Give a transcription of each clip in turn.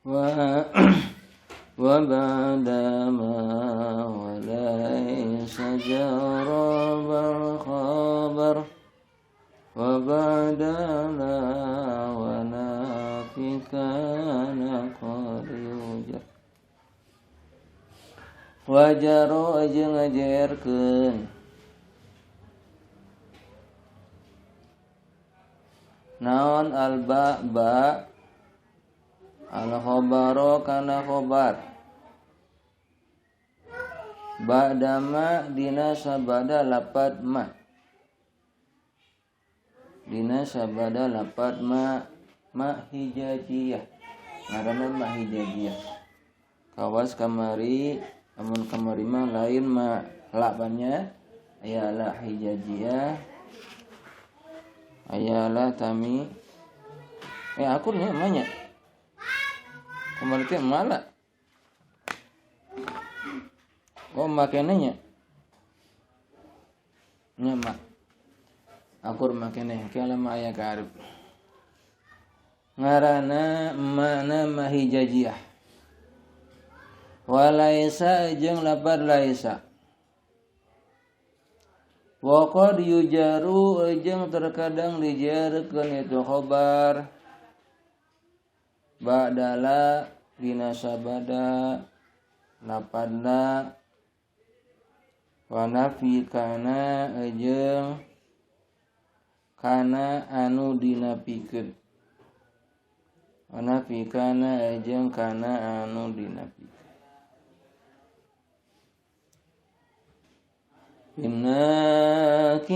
Wa wa ba'da ma wa laysa jarabal khabar wa ba'da la wa nafi kana qad yujar wajaro jeung ngajerkeun naon al ba ba al khabaro kana khobar ba'dama dina sabada lapad ma dina sabada lapad ma ma hijajiyah ngaranna ma hijajiyah kawas kamari amun kamari mah lain ma lapannya aya la hijajiyah aya la tami akurnya emanya kamari teh mala oh makenenya nya ma akur makene kalama aya ka arif ngaranna mana mahijajiyah walaisa jeung lapar laisa wa qad yujaru jeung terkadang dijarkeun itu khobar ba'dala dina sabada lapadna wa nafi kana jeung kana anu dinapikeun wa nafi kana jeung kana anu dinapikeun Innakirati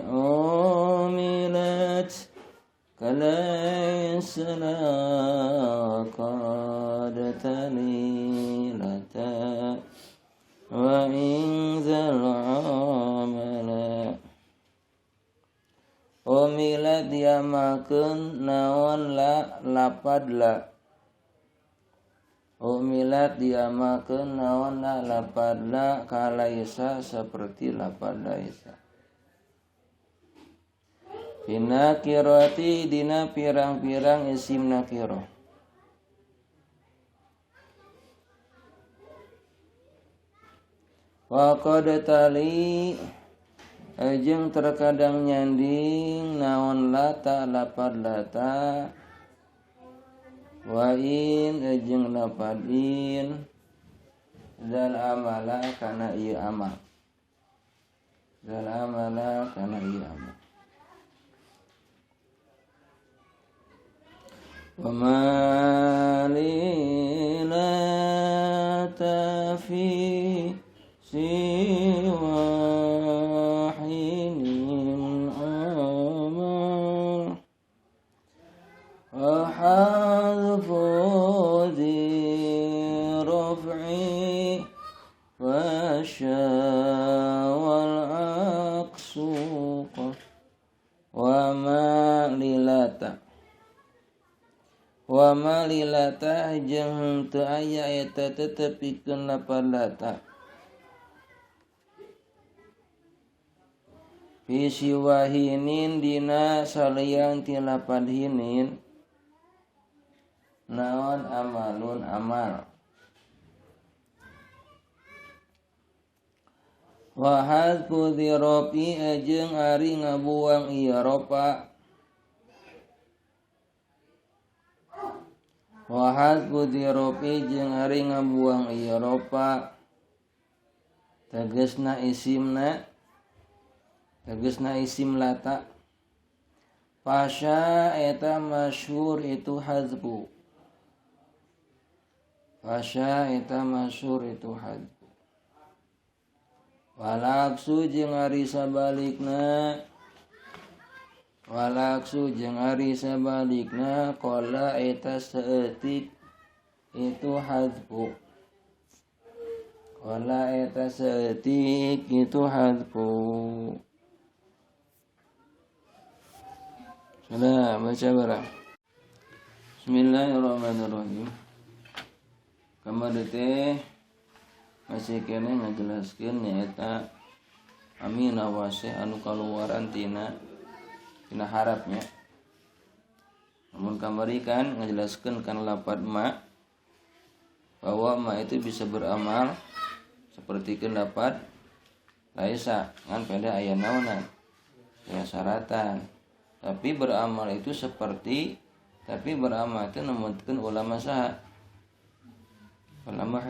umilat kalaisa qad talilata wa in zal amala umilat diamakeun naon la lapad la umilat diamakeun naon la lapad la kalaisa seperti lapad laisa binakirati dina pirang-pirang isim nakirah wa qad tali jeung terkadang nyanding naon lata lapad lata wa in jeung lapad in zal amala kana ieu amal zal amala kana ieu amal wa ma li la tafi siwa hinin amal wa hadfu dhi raf'i wa wal aqsu wa ma lilata wa ma lilata jeung teu aya eta tetepikeun lapad lata fi siwahinin dina salian ti lapad hinin naon amalun amal wa hadfu dzirafi jeung ari ngabuang ieu ropa wa hadfu dzirafi jeung ari ngabuang ieu ropa tegasna isimna tegasna isim lata fasya eta masyhur itu hadfu fasya eta masyhur itu hadfu walaksu jeung ari sabalikna walaksu jeung ari sabalikna qala eta saeutik itu hadfu qala eta saeutik itu hadfu. Sudah baca barang. Bismillahirrahmanirrahim. Kamari teh masih kene ngajelaskeun nyaeta amina wase anu kaluaran tina harapnya. Namun Mun kamari kan ngajelaskeun kana lapad ma bahwa ma itu bisa beramal seperti lapad laisa ngan pada aya naonan ya syaratan. Tapi beramal itu seperti, tapi beramal itu nemutkeun ulama saha? Ulama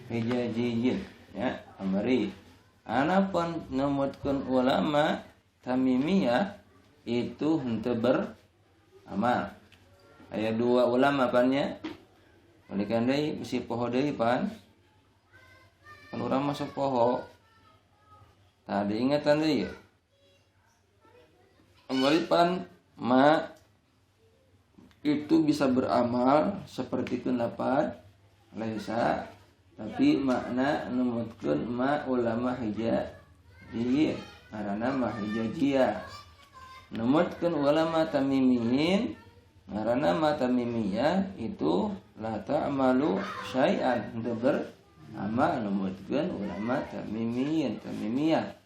hijajijin ya amari. Anapun nemutkeun ulama tamimiyah itu henteu beramal. Aya dua ulama pannya. Balikan deui bisi poho deui pan. Kan urang masuk poho. Tah diingetan deui ya. Amari pan ma itu bisa beramal seperti lapad laisa, tapi makna numutkeun ma ulama hijajiyah ngaranna ma hijajiyah. Numutkeun ulama tamimiyin ngaranna ma tamimiyah itu la ta'malu syai'an, henteu beramal numutkeun ulama tamimiyin tamimiyah.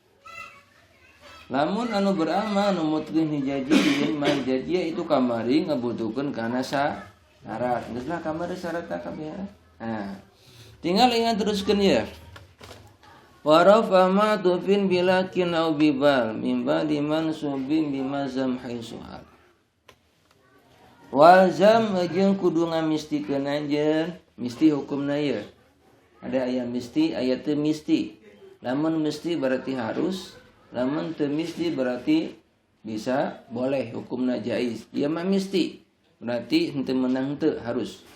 Lamun anu beramal numutkeun hijajiyin ma hijajiyah itu kamari ngabutuhkeun kana syarat. Geus lah kamari syaratna kabeh. Nah, tinggal ingat teruskeun ya. Wa rafa ma tufin bilakin au bibal min ba'di mansubin bima zam haitsu hal. Wal zam jeung kudu ngamistikeun anjeun, misti hukumna ieu. Ada aya misti, aya teu misti. Lamun misti berarti harus, lamun teu misti berarti bisa, boleh, hukumna jaiz. Ieu mah misti, berarti henteu meunang teu harus.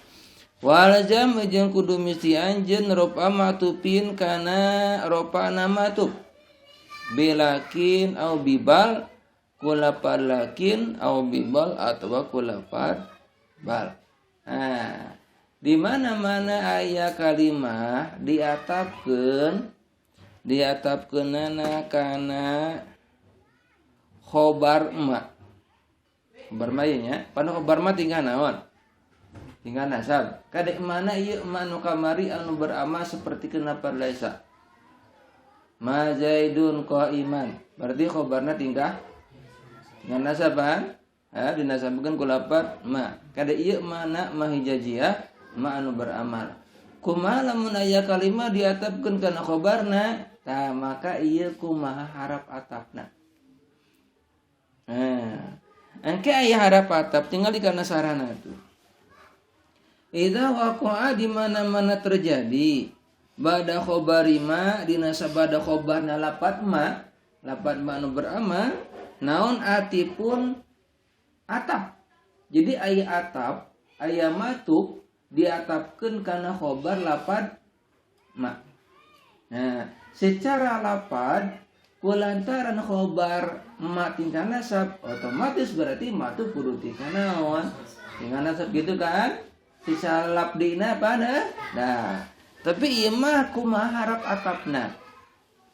Walzam jeung kudu misti anjeun rofa matupin kana rofana matub bilakin au bibal kulapar lakin au bibal atawa kulapar bal. Nah, di mana-mana aya kalimah diatapkeun diatapkeunana kana khobar ma. Khobar ma ieu nya, pan khobar ma tingkah naon? Tingkah nasab. Kadek mana ieu ma nu kamari anu beramal seperti kenapa laisa? Ma zaidun qaiman. Berarti khobarna tingkah tingkah nasab kan? Ha, dinasabkeun ku lapad ma. Kadek ieu mana ma hijajiyah ma anu beramal. Kumaha lamun aya kalimah diatapkeun kana khobarna? Tah maka ieu kumaha harap atapna. Nah, engke aya harap atap tinggal di kana sarana tuh. Idza waqa'a di mana-mana terjadi bada khobari ma dina sabada khobarna lapat ma anu beramal naon atipun atap. Jadi aya atap, aya matub diatapkeun kana khobar lapad ma. Nah, secara lapad kulantaran khobar ma tingkah nasab otomatis berarti ma tuh kudu tingkah naon? Tingkah nasab gitu kan? Sisa labdina apa nah, tapi ieu mah kumaha harap atapna.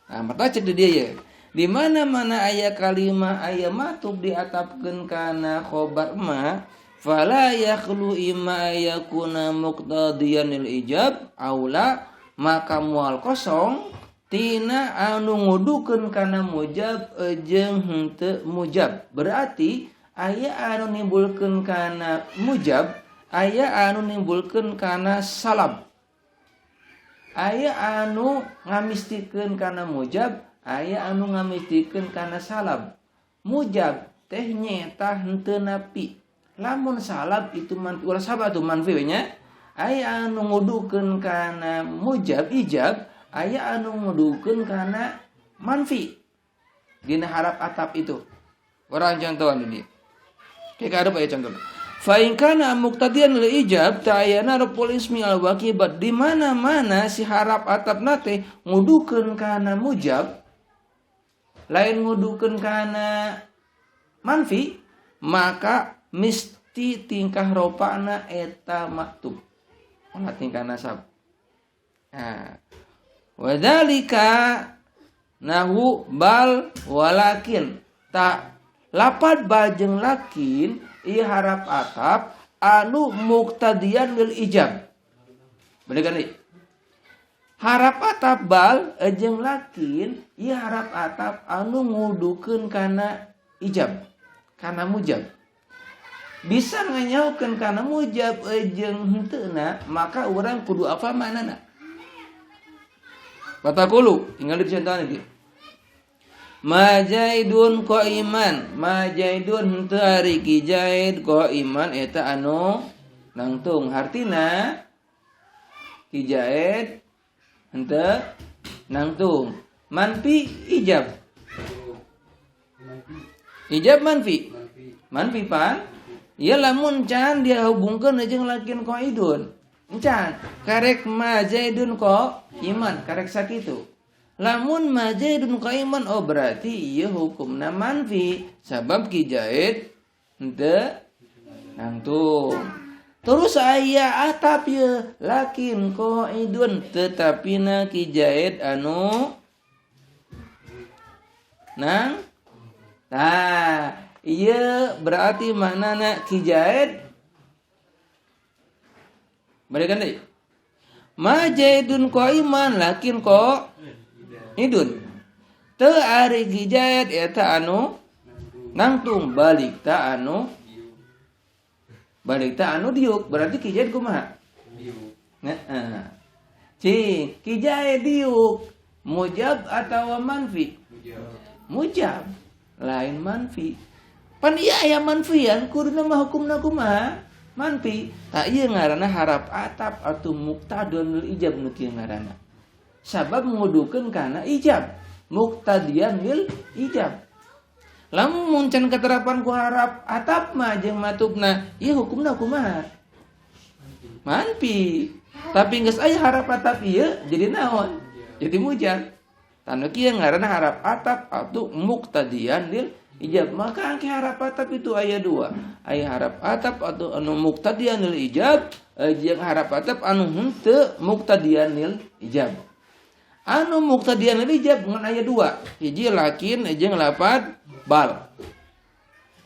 Nah, mata cek di dia ya. Di mana-mana aya kalimah aya matub diatapkeun kana khobar ma, fala yakhlu imma yakuna muqtadiyan lil ijab aula, maka moal kosong tina anu ngudukeun kana mujab jeung henteu mujab. Berarti aya anu nimbulkeun kana mujab, aya anu nimbulkeun kana salab. Aya anu ngamistikeun kana mujab, aya anu ngamistikeun kana salab. Mujab teh nyeta henteu napi. Lamun salab itu manfi, ulah sabab tuh manfi we nya. Aya anu ngudukeun kana mujab ijab, aya anu ngudukeun kana manfi. Dina harap atap itu. Urang contohan di dieu. Kayak ada aya contohna. Fa in kana muqtadiyan lil ijab ta'ayyana raful ismi al waqibat, di mana-mana si harap atap teh ngudukeun kana mujab lain ngudukeun kana manfi, maka misti tingkah ropana eta maktub. Ulah tingkah nasab. Nah, wadzalika nahu bal walakin ta lapad bal jeung lakin ieu harap atap anu muqtadiyan lil ijab. Balikan deui. Harap atap bal jeung lakin ieu harap atap anu ngudukeun kana ijab, kana mujab. Bisa nganyahukeun kana mujab jeung henteuna, maka urang kudu apa maknana. Fatakulu, tinggal di contohna kieu. Ma Zaidun qaiman, ma Zaidun henteu ari Ki Zaid qaiman eta anu nangtung. Hartina Ki Zaid henteu nangtung. Manfi ijab. Ijab manfi. Manfi pan? Ya lamun can dia hubungkeun jeung lakin qaidun. Encan karek ma Zaidun qaiman karek sakitu. Lamun ma Zaidun qaiman oh berarti ieu hukumna manfi sabab Ki Zaid henteu nangtung. Terus aya atap ye lakin qaidun tetapina Ki Zaid anu nang. Nah, ieu berarti maknana Ki Zaid balikan deui. Ma Zaidun qaiman lakin qaidun. Teu ari Ki Zaid eta anu nangtung balik ta anu balik ta anu diuk berarti Ki Zaid kumaha? Diuk. Heeh. Cing, Ki Zaid diuk mujab atawa manfi? Mujab. Lain manfi. Pan ieu aya manfian kuduna mah hukumna kumaha? Manfi. Tak ieu ngaranna harap atap atau muqtadun lil ijab nu kieu ngaranna. Sabab ngudukeun kana ijab, muqtadiyan lil ijab. Lamun mun can keterapan ku harap atap mah jeung matubna, ieu hukumna kumaha? Manfi. Tapi geus aya harap atap ieu jadi naon? Jadi mujab. Tanu kieu ngaranna harap atap atau muqtadiyan lil ijab. Maka angke harap atap itu aya dua. Aya harap atap atau anu muqtadiyan lil ijab, jeung harap atap anu henteu muqtadiyan lil ijab. Anu muqtadiyan lil ijab ngan aya dua. Hiji lakin jeung lapad bal.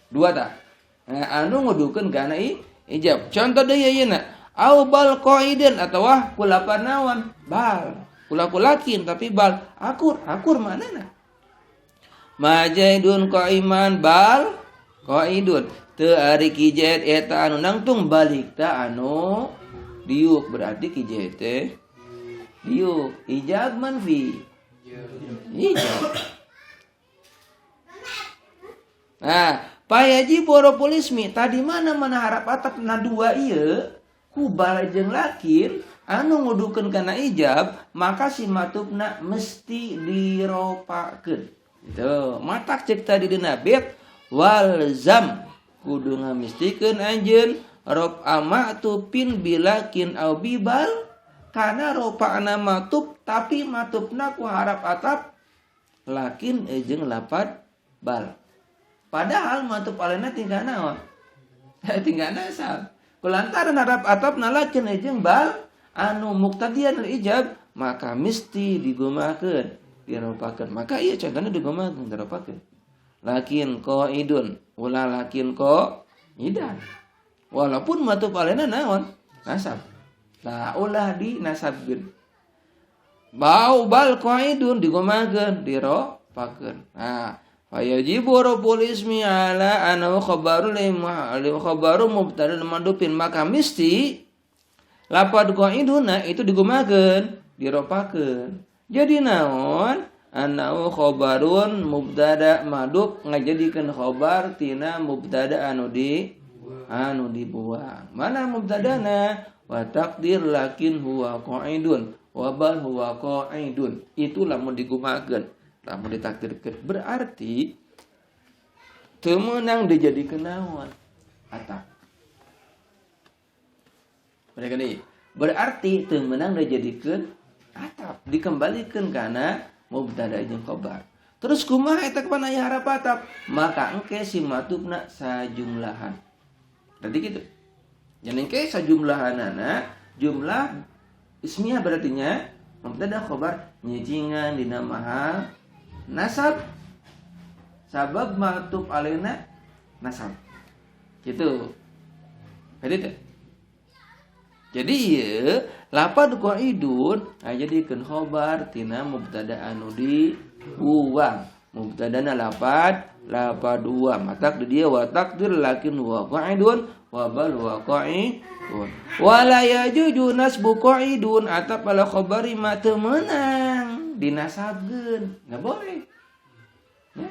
Dua tah. Nah, anu ngudukeun kana ijab. Contoh deui ayeuna, au bal qaidin atawa kulapan naon? Bal. Kula-kulakin tapi bal akur, akur manana. Ma Zaidun qaiman bal qaidun. Teu ari Ki Zaid eta anu nangtung balik ta anu diuk berarti Ki Zaid teh diuk. Ijab manfi. Ijab. Nah, payaji boropolismi tadi mana-mana harap atap na dua ieu ku bal jeung lakin anu ngudukeun kana ijab maka si matubna mesti diropakeun. Gitu. Matak cek tadi dina bait walzam kudu ngamistikeun anjeun rob amatupin bilakin au bibal kana ropana matub tapi matubna ku harap atap lakin jeung lapad bal. Padahal matub alena tinggal naon? Tinggal nasab. Kulantaran harap atap nalakin jeung bal anu muqtadiyan lil ijab maka mesti digumakeun, diropakeun. Maka ieu contohna digumakeun, diropakeun. Lakin qaidun, ulah lakin qaidan. Walaupun matub alena naon? Nasab. Lah ulah di nasabkeun. Bau bal qaidun digumakeun, diropakeun. Nah, fayajibu rabbul ismi ala annahu khabaru li khabaru mubtada mandupin maka mesti lapad qaiduna itu digumakeun, diropakeun. Jadi naon? Annahu khabarun mubtada madub ngajadikeun khabar tina mubtada anu di anu dibuang. Mana mubtadana? Wa taqdir lakin huwa qaidun wa bal huwa qaidun. Itu lamun digumakeun, lamun ditakdirkeun berarti teu meunang dijadikeun naon? Atap. Mereka nih berarti teu meunang dijadikeun atap, dikembalikeun kana mubtada jeung khabar. Terus kumaha eta kana aya harap atap? Maka engke si matubna sajumlahan. Berarti gitu. Jadi engke sajumlahanana jumlah ismiyah berartinya mubtada khabar nyicingan dina mahal nasab sabab matub alena nasab. Gitu. Jadi teh. Jadi ieu lapad qaidun jadikeun khabar tina mubtada anu dibuang. Mubtadana lapad lapad dua. Matak di dia wa takdir lakin wa qa'idun wa bal wa qa'idun. Wala yajuju nasbu qa'idun atap ala khabari ma teu meunang dinasabkeun. Enggak boleh. Ya.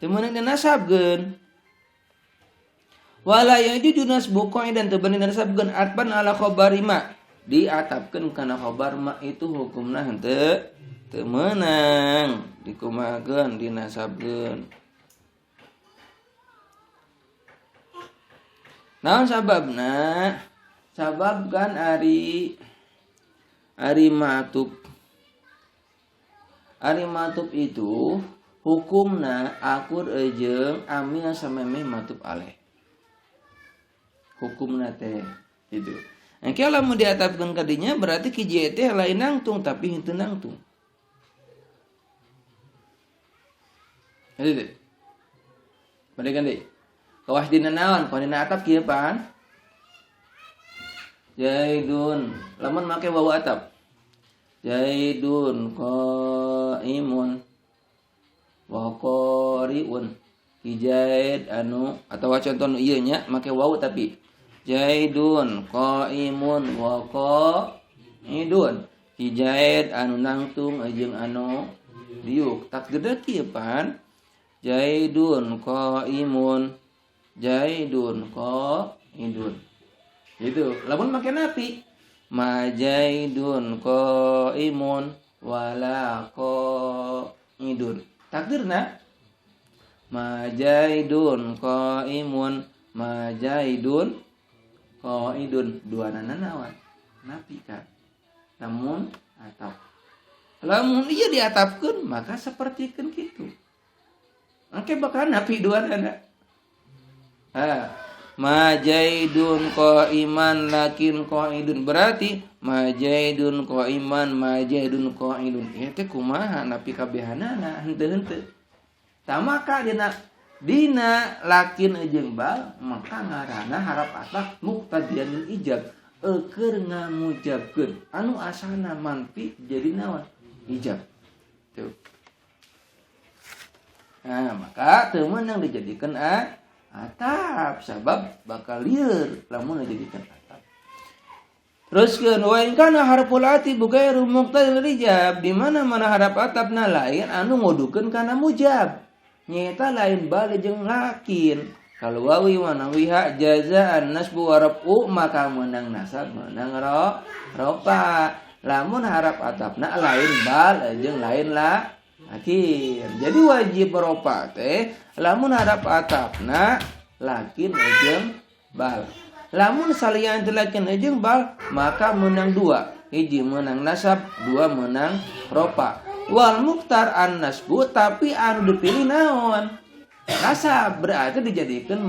Teu meunang dinasabkeun. Wala yajuju nasbu qa'idan teu beunang dinasabkeun atban ala khabari ma. Diatapkeun kana khabar ma itu hukumna henteu teu meunang dikumahakeun dinasabkeun. Naon sababna? Sabab kan ari matub. Ari matub itu hukumna akur jeung amil samemeh matub aleh. Hukumna teh gitu. Engke lamun diatapkeun ka dinya berarti hiji teh lain nangtung tapi henteu nangtung. Gitu. Bade ganti. Kawas dina naon? Kawas dina atap kieu pan? Zaidun. Lamun make wawu atap. Zaidun qaimun wa qari'un. Zaid anu atawa contoh nu ieu nya make wawu tapi Zaidun qaimun wa qa'idun. Zaid anu nangtung jeung anu diuk. Takdirna kieu pan? Zaidun qaimun Zaidun qa'idun. Gitu. Lamun make napi ma Zaidun qaimun wala qa'idun. Takdirna ma Zaidun qaimun ma Zaidun qa'idun. Dua nana nawan napi kan. Namun atap. Lamun ieu diatapkeun maka sapertikeun kitu. Engke bakal napi dua nana. Ha, ma Zaidun qaiman lakin qa'idun. Berarti ma Zaidun qaiman ma Zaidun qa'idun. Ieu teh kumaha napi kabehanana henteu-henteu. Tah maka dina lakin jeung bal maka ngaranna harap atap muqtadiyanil ijab. Eukeun ngamujabkeun anu asalna manfi jadi naon? Ijab. Tuh. Nah, maka teu meunang dijadikeun atap sabab bakal lieur lamun dijadikeun atap. Teruskeun wa in kana harful ati bughairu muqtadil ijab, di mana-mana harap atapna lain anu ngudukeun kana mujab. Nyaeta lain bal jeung lakin. Kalau wawi wa nawiha jazaan nasbu wa raf'u maka meunang nasab meunang rofa. Lamun harap atapna lain bal jeung lain la lakin. Jadi wajib rofa teh lamun harap atapna lakin jeung bal. Lamun salian teu lakin jeung bal maka menang dua. Hiji menang nasab, dua menang rofa. Wal mukhtar an nasbu tapi anu dipilih naon? Nasab berarti dijadikeun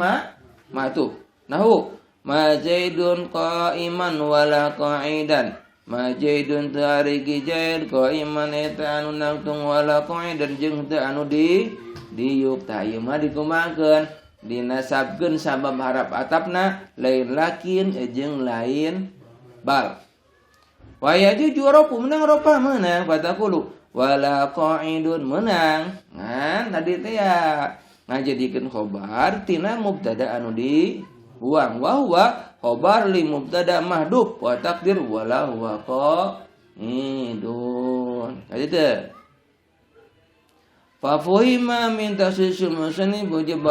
matub. Nahu ma Zaidun qaiman wala qa'idan. Ma Zaidun teu ari Zaid qaiman eta anu nangtung wala qa'idan jeung teu anu di diuk. Tah ieu mah dikumahakeun dinasabkeun sabab harap atapna lain lakin jeung lain bal. Wa yajuju rofu menang rofa meunang fataqulu wala qa'idun menang. Ngan tadi teh ya ngajadikeun khobar tina mubtada anu dibuang wa huwa khobar li mubtada mahdhuf wa taqdir wala huwa qa'idun. Kali teh fa fuhima min tafsiril musannif wajib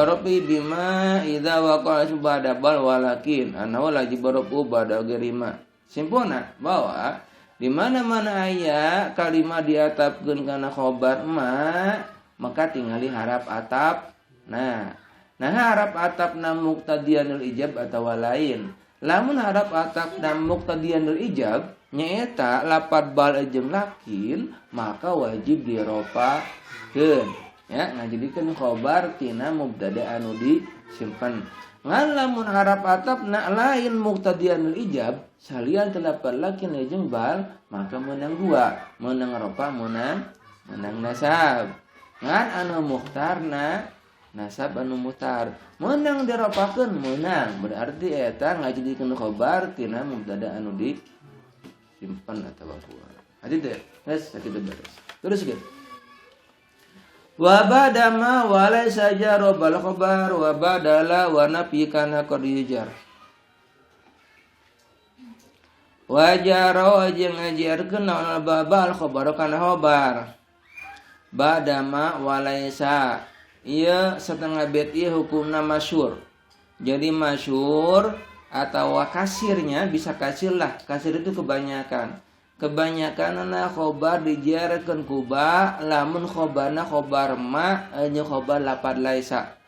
bima idza waqa'a ba'da bal walakin annahu la jibarafu ba'da ghairima. Simpulna bahwa di mana-mana aya kalimat diatapkeun kana khobar ma maka tingali harap atap. Nah, harap atapna muqtadiyanul ijab atawa lain. Lamun harap atapna muqtadiyanul ijab nyaeta lapad bal jeung lakin maka wajib dirofakeun. Ya, ngajadikeun khobar tina mubtada anu disimpen. Ngan lamun harap atapna lain muqtadiyanul ijab salian telapan lakin jeung bal maka menang dua, menang rofa, menang nasab. Ngan anu mukhtarna nasab anu mutar menang dirofakeun menang berarti eta ngajadikeun khobar tina mubtada anu disimpen atawa kuat. Hadi teh, geus sakitu beres. Terus ge. Wa badama wa laisa jarabal khabar wa badala wa nafi kana qad yujar. Wa jaro jeung ngajarkeun naon babal khabar kana khabar. Badama wa laisa ieu setengah bait ieu hukumna masyhur. Jadi masyhur atau kasirnya bisa kasir lah. Kasir itu kebanyakan. Kebanyakanna khobar dijarkeun ku ba lamun khobarna khobar ma jeung khobar lapad laisa.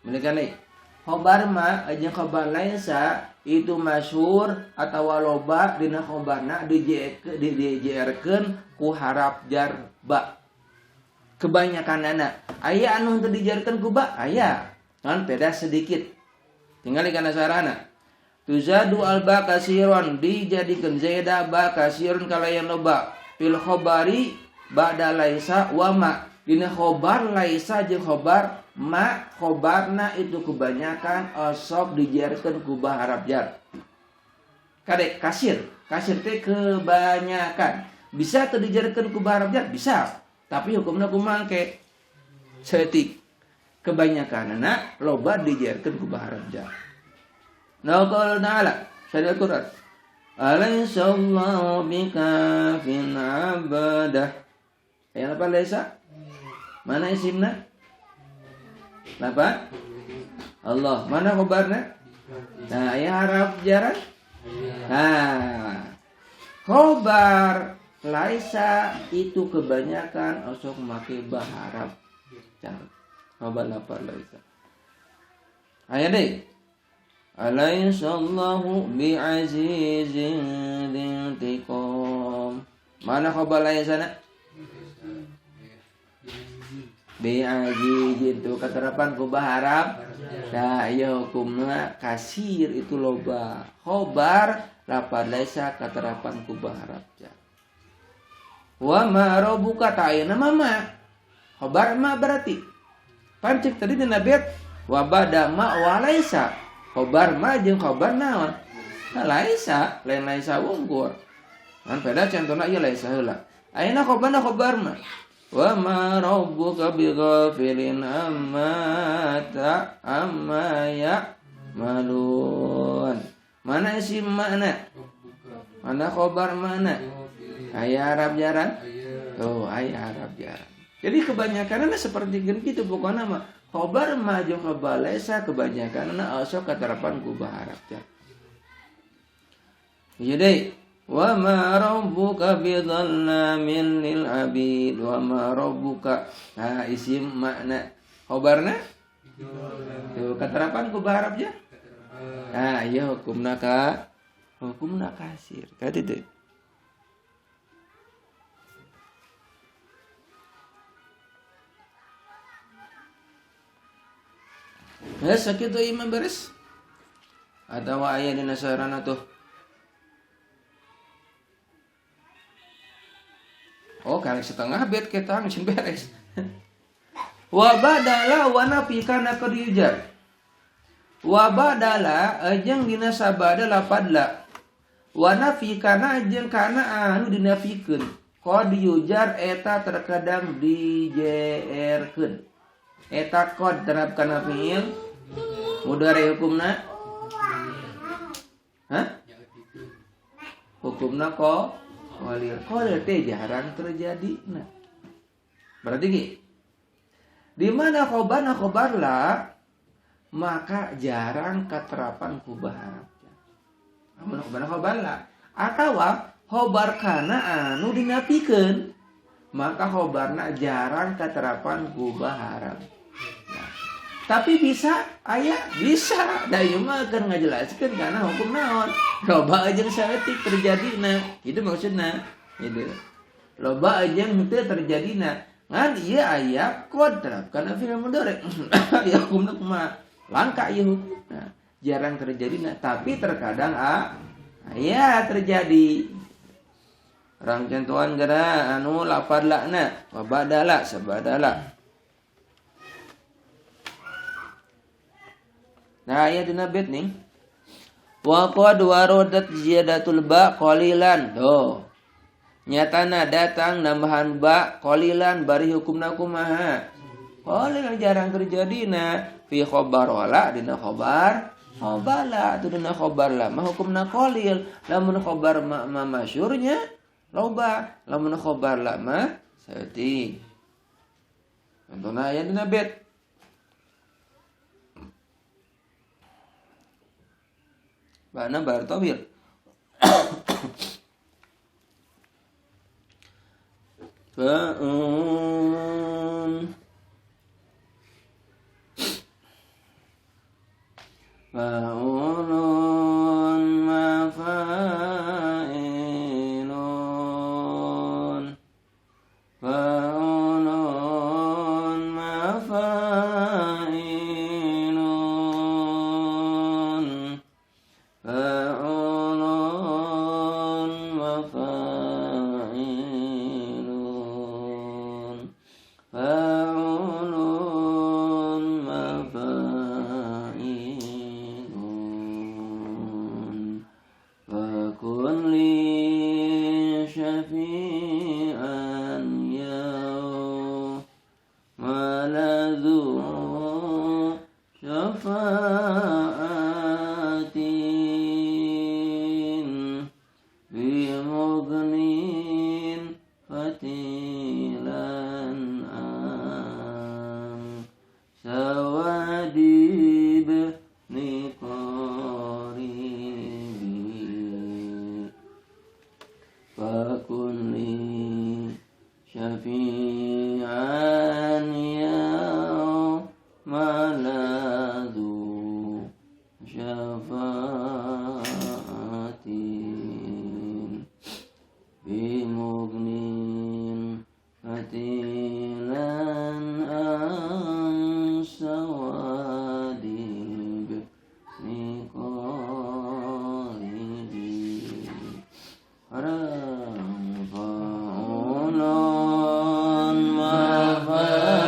Mereka nih khobar ma jeung khobar laisa itu masyhur atawa loba dina khobarna dijarkeun ku harap jar ba. Kebanyakanana aya anu teu dijarkeun ku ba aya, ngan beda sedikit. Tinggal kana sarana. Tuzadu alba kasiron dijadikeun zaida ba kasirun kalayan loba fil khobari ba'da laisa wa ma dina khobar laisa jeung khobar ma khobarna itu kebanyakan osok dijarkeun ku ba harap jar. Kade kasir, kasir teh kebanyakan. Bisa teu dijarkeun ku ba harap jar? Bisa. Tapi hukumna kumaha ke? Saeutik. Kebanyakanna loba dijarkeun ku ba harap jar. Nah, qala ta'ala, syariat Al-Quran. Alaysa Allahu bikafin 'abdah. Ayat apa laisa? Mana isimna? Apa? Allah. Mana khabarna? Nah, ayat harap jaran? Nah, khabar laisa itu kebanyakan osok make baharap. Khabar apa laisa? Ayat deh. Alaysa Allahu bi'azizin dzintiqam. Mana khabar laisa na? Bi'azizin tu keterapan ku baharap. Nah, ieu hukumna kasir itu loba. Khabar lapad laisa keterapan ku baharap. Wa ma rabbuka ta'ayna mama. Khabar ma berarti. Pancik tadi dina bait wa bada ma wa laisa. Khobar ma jeung khobar naon? Nah, laisa, lain laisa wungkur. Kan beda contohna ieu laisa heula. Ayeuna khobarna khobar ma. Wa ma rabbuka bighafilin amma ta amma ya malun. Mana isim makna? Mana khobar mana? Aya Arab jaran? Oh, aya Arab jaran. Jadi kebanyakanna seperti gitu pokokna mah. Khobar ma jeung khobar laisa kebanyakanna osok katarapan ku baharap jar. Jadi wa ma rabbuka bidhallamin lil abid wa ma rabbuka. Nah, isim makna khobarna tuh katarapan ku baharap jar. Nah, ieu hukumna ka hukumna kasir. Kaditu teu. Ya sakitu ieu mah beres. Atawa aya dina sarana tuh. Oh, karek setengah bait kita geus beres. Wa badala wa nafi kana qad yujar. Wa badala jeung dina sabada lapadla. Wa nafi kana jeung kana anu dinafikeun. Qad yujar eta terkadang dijerkeun. Eta qad terhadap kana fiil mudhari hukumna. Hah? Hukumna ko walir. Qalil teh jarang terjadi. Nah. Berarti ki di mana khobarna khobarla maka jarang keterapan ku baharap. Amun khobarna khobarla atawa khobar kana anu dinapikeun maka khobarna jarang keterapan ku baharap. Nah, tapi bisa aya bisa da ieu mah keur ngajelaskeun kana hukum naon loba jeung saeutik terjadina itu maksudna gitu loba jeung henteu terjadina ngan ieu aya qad kana fi'il mudhari ya hukumna kumaha langka ieu hukumna jarang terjadina tapi terkadang aya terjadi. Rang contohan gara anu lapad lakna wa badala sabadala. Nah, ayat dina bait nih. Wa qad waradat ziyadatul ba qalilan. Tuh. Nyatana datang nambahan ba qalilan bari hukumna kumaha? Qalil jarang terjadina fi khobar wala dina khobar khobala atuh dina khobar la mah hukumna qalil. Lamun khobar ma masyhurnya loba, lamun khobar la mah saeutik. Contohna aya dina bet. Bana bar tawil. Fa'un fa'ulun mafa'ilun fa'ulun mafa'ilun fa'ulun mafa'ilun fa'ulun mafa'ilun fakun li syafi'an yawma la dhu syafa'atin bimughnin fatilan an sawadib niqaribi fakun li syafi'an yawma la dhu syafa'atin bimughnin fatilan an sawadib niqaribi fa'ulun mafa'ilun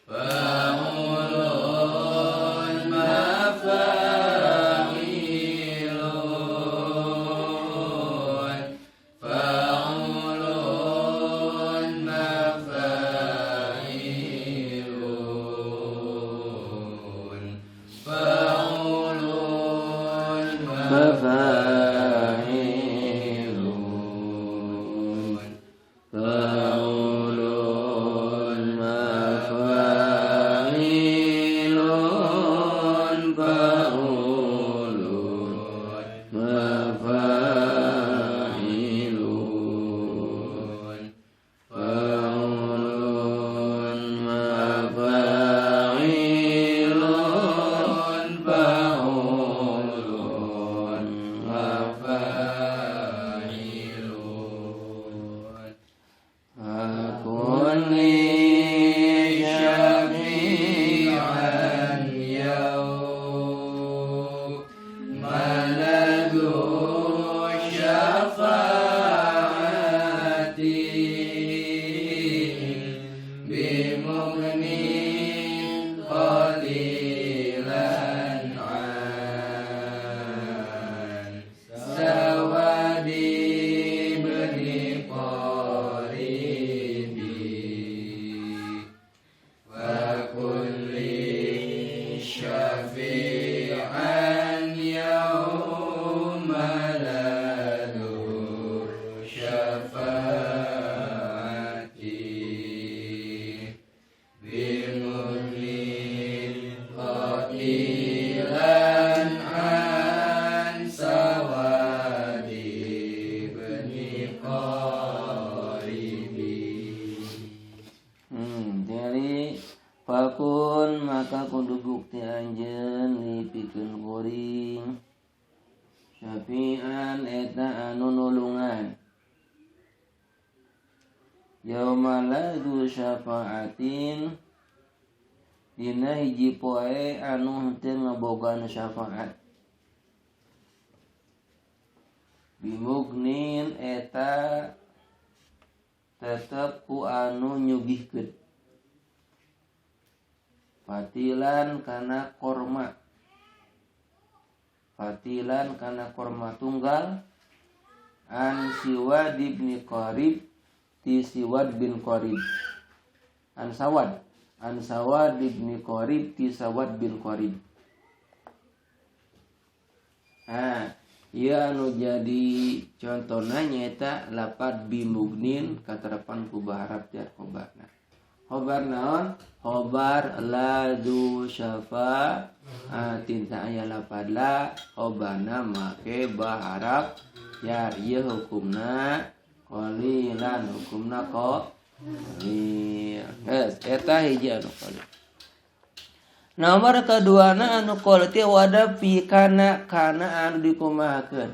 fa'ulun mafa'ilun fa'ulun mafa'ilun fa'ulun mafa'ilun fa'ulun mafa'ilun fa'ulun mafa'ilun fa'ulun mafa'ilun fa'ulun mafa'ilun fakun li syafi'an yawma la dhu syafa'atin bimughnin qalilan an sawadib niqaribi wa kulli syafi'an yawma la dhu syafa'atin bimughnin qalilan an sawadib niqaribi. Jadi fakun maka kudu bukti anjeun lipikeun kuring syafi'an eta anu nulungan yauma la dzu syafa'atin dina hiji poe anu henteu ngabogaan syafaat bimugnin eta tetep ku anu nyugihkeun fatilan kana korma Fatilan kana korma tunggal an Siwad ibn Qarib ti Siwad bin Qarib an Sawad ibn Qarib ti Sawad bin Qarib. Ah, ieu anu jadi contona nyaeta lapad bimugnin katerapan ku baharap jar khobarna. Khobar naon? Khobar la du syafa'atin ta aya lapad la khobarna make baharap jar ieu hukumna qalilan hukumna qalil. Geus eta hiji anu qalil. Nomor keduana anu qalil teh wada fi kana kana anu dikumahakeun.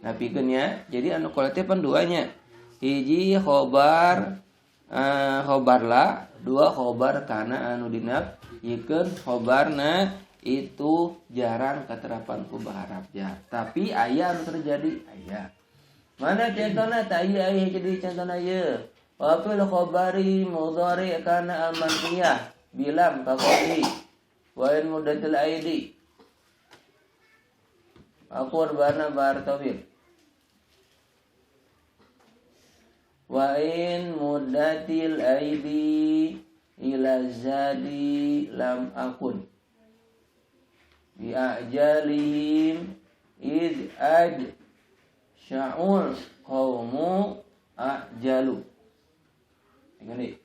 Nah pikeun nya, jadi anu qalil teh pan duanya. Hiji khobar khobar la, dua khobar kana anu dinap yikeun khobarna itu jarang keterapan ku baharap jar. Tapi aya anu terjadi aya. Mana contohna tah ieu aya jadi contohna ieu. Wa fil khabari mudhari kana al-manfiyah bilam kaqoli wa in muddatil aidi. Aku bana bar tawil. Wa in muddatil aidi ila zadi lam akun bi ajalihim id aj sya'ul qaumu ajalu. Ingat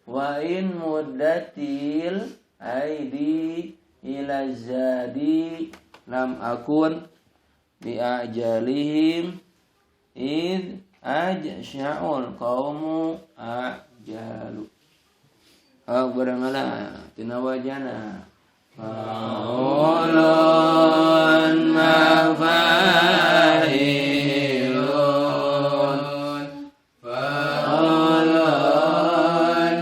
wa in muddatil aidi ila zadi lam akun bi ajalihim id ajsya'ul qaumu ajalu. Barangala tina wajana faulun mafailun faulun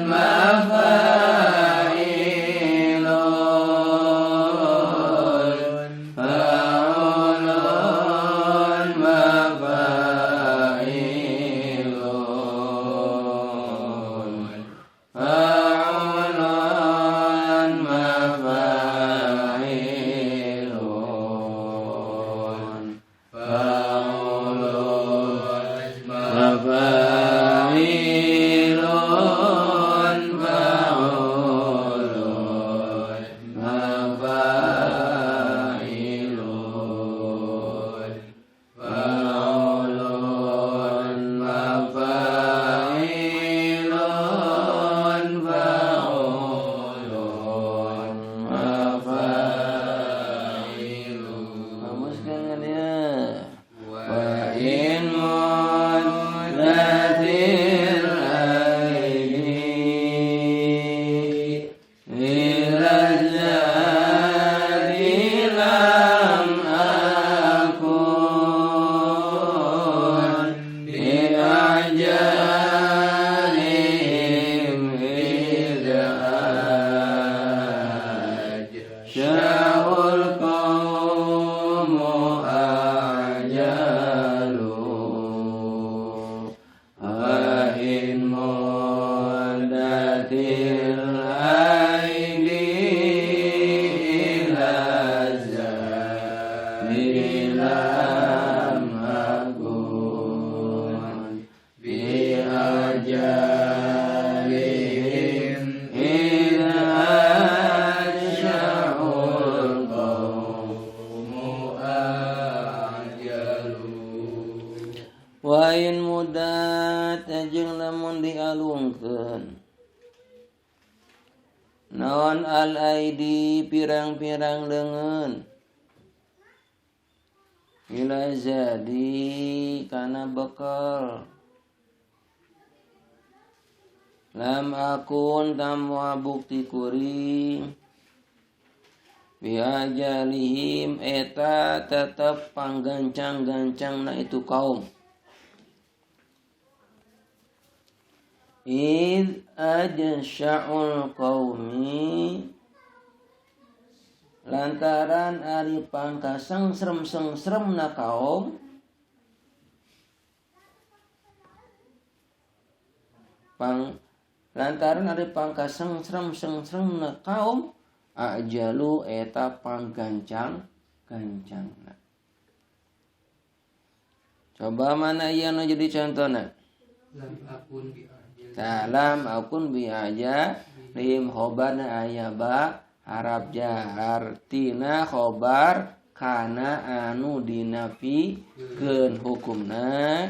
mafailun faulun mafailun fa'ulun mafailun fa'ulun mafailun fa'ulun mafailun fa'ulun mafailun fa'ulun mafailun. Kamuskan ya. Wa in muddatil aidi ila zadi lam akun bi ajalihim id ajsya'ul qaumu ajalu. Wa in muddatil aidi ila zadi lam akun bi ajalihim id ajsya'ul qaumu ajalu. Wa in mudat jeung lamun dialungkeun naon al aidi pirang-pirang leungeun ila zadi kana bekal lam akun tamwa bukti kuring bi ajalihim eta tetep panggancang-gancangna itu kaum. Id ajsya'ul qaumi lantaran ari pangkasengsrem-sengsremna kaum pang lantaran ari pangkasengsrem-sengsremna kaum ajalu eta panggancang Kencangna. Coba mana ieu nu jadi contohna? Lam akun bi ajal. Tah, lam akun bi aja lim khobarna aya ba harap jar tina khobar kana anu dinafikeun hukumna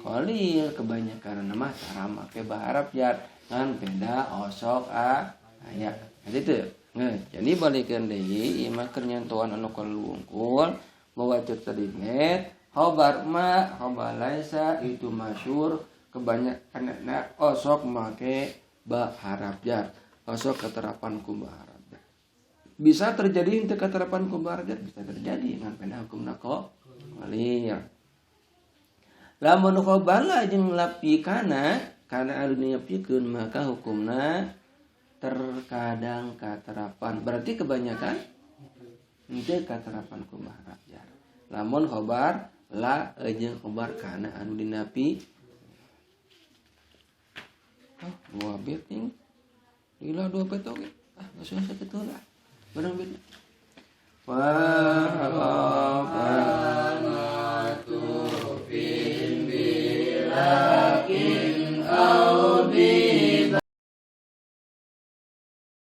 qalil, kebanyakan mah tara make ba harap jar ngan beda osok a aya. Jadi teu. Nah, jadi balikeun deui ieu mah keur nyantuan anu kalungkul bahwa cek tadi net khobar ma khobar laisa itu masyhur kebanyakan osok make ba harap jar, osok keterapan ku ba harap jar. Bisa terjadi henteu keterapan ku ba harap jar, bisa terjadi ngan beda hukumna kok qalil. Lamun khobar la jeung lapi kana kana anu dinafikeun maka hukumna terkadang katerapan, berarti kebanyakan henteu katerapan ku ba harap jar. Lamun khobar la jeung khobar kana anu dinafi. Oh, dua bet nih. Gila dua bet oge. Ah, geus sakitu lah. Barang bet. Wa